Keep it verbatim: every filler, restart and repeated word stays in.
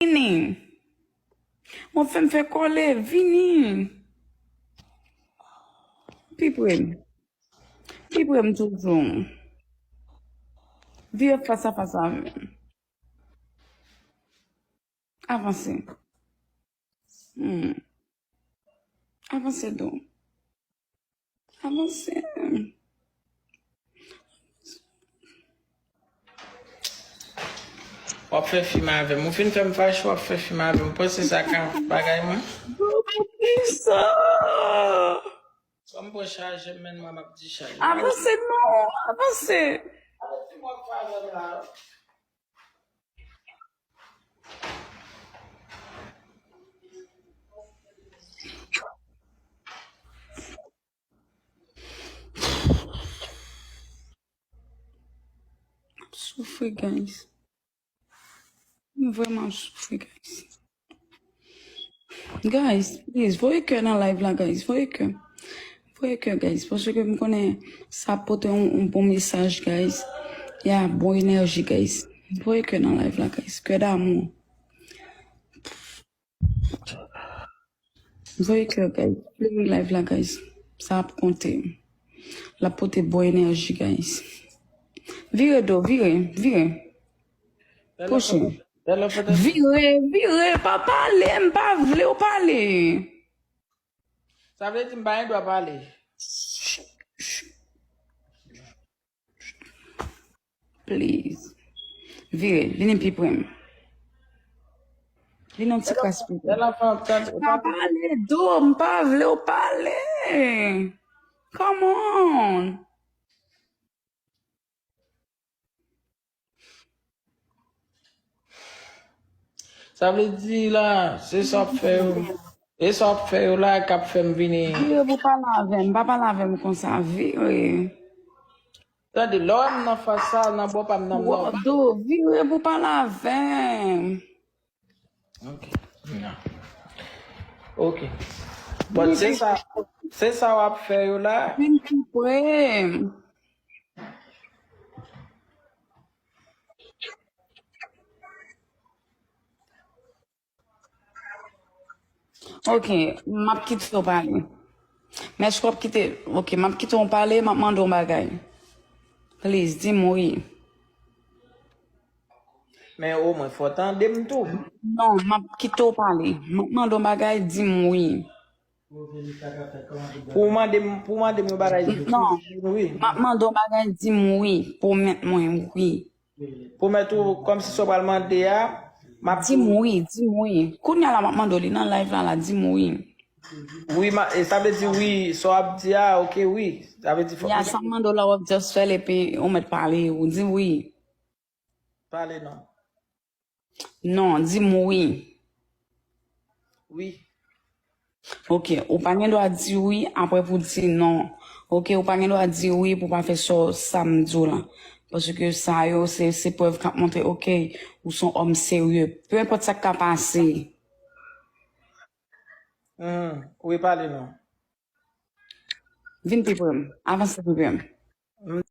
Vini. W ap fè m fè kòlè. Vini. Pi pre m. Pi pre m toujou. Vire fas a fas avè m. Avanse. Hmm. Avanse, do. Avanse. W ap fè fim avè m. Ou fin fè m fache, w ap fè fim avè m. Ou panse sa ka bagay mwen? Poukisa? Kòm pran chaje m, men mwen m ap dichaje. Avanse non, avanse. Avèk fim w ap fè avè m la. Soufri, guys. M vrèman ap soufri, guys. Guys, please, voye kè nan live la, guys. Voye kè. Voye kè, guys. Paske m konnen sa pote yon, yon bon mesaj, guys. Ya, bon enèji, guys. Voye kè nan live la, guys. Kè damou. Voye kè, guys. Play live la, guys. Sa ap konte. L ap pote bon enèji, guys. Vire do, vire, vire. Pwoche. Vire, vire, pa pale, m pa vle w pale. Sa vle di m pa gen dwa pale. Please. Vire, vini pi pre m. Vini yon ti kras pi pre. Pa pale do, m pa vle w pale. Come on. Sa vle di la, se sa w ap fè yo. E sa w ap fè yo la k ap fè m vini. Vire pou pale avè m. Pa pale avè m konsa. Vire. Tande, lè w wè m nan fas sa, nan bò pa m nan mò. Do, vire pou pale avè m. Ok. Ok. Bon, se sa, se sa w ap fè yo la. Vin pi pre. Ok, m ap kite w pale. Men èske w ap kite, ok, m ap kite w pale, m ap mande w yon bagay. Please, di m wi. Men omwen, fò w tande m tou. Non, m ap kite w pale. M ap mande w yon bagay, di m wi. Pou w mande m, pou w mande m yon bagay, di m wi. Non, m ap mande w yon bagay, di m wi. Pwomèt mwen wi. Pwomèt ou, kòmsi sa w pral mande a, m ap di m wi, di m wi. Kounye a la, m ap mande w li nan live la, la, di m wi. Wi, ma, e sa vle di wi, sa w ap di a, ok, wi. Sa vle di fòk. Ya, sa m mande w la, w ap just fè l epi ou mèt pale, ou di wi. Pale non. Non, di m wi. Wi. Ok, ou pa gen dwa di wi apre pou di non. Ok, ou pa gen dwa di wi pou pa fè sa, sa m di w lan. Paske sa yo, se, se prèv k ap montre, ok, ou se yon òm serye. Pe enpòt sa k ka pase. Hmm, wi, pale non. Vin pi pre m. Avanse pi pre m.